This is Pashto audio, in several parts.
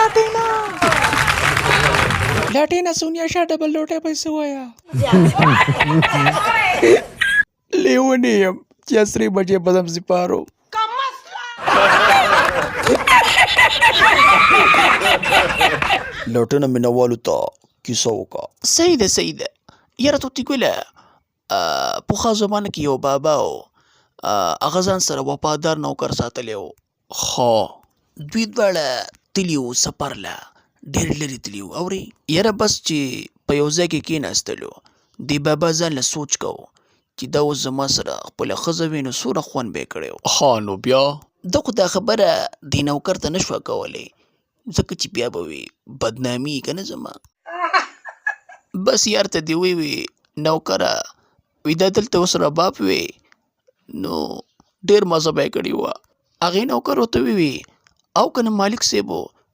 لاټینا لاټینا سونیا شاه ډبل لوټه پیسې وایا. لیونی یم چې عصري بجې په ځم سپارو. لټنه مینوالو ته کیسه وکړه. صحیح ده، صحیح ده. یاره طوطي ګله، پخوا زمانه کې یو بابا و، هغه ځان سره وفادار نوکر ساتلی و. ښه، دوی دواړه تللي وو سفر له، ډېر لرې تللي وو. اورې یاره، بس چې په یو ځای کې کېناستلو، دې بابا ځان له سوچ کوو چې دا اوس زما سره خپله ښځه وي نو څومره خوند به یې کړی و. ښه نو بیا؟ ده خو دا خبره دې نوکر ته نه شوه کولی، ځکه چې بیا به وي بدنامي که نه زما. بس یار ته دې ووي نوکره، وي دا دلته اوس رباب وي نو ډېر مزه به یې کړې وه. هغې نوکر ورته ووي او که نه مالک صاحب،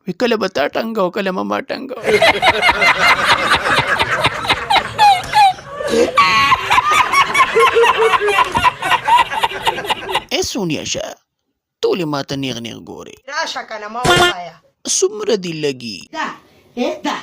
وي کله به تا ټنګه او کله به ما ټنګه. ای سونیا شه، ټولې ماته نیغ نیغ ګورې. راشه کنه، ما وخایه. څومره دي لګي؟ دا دا.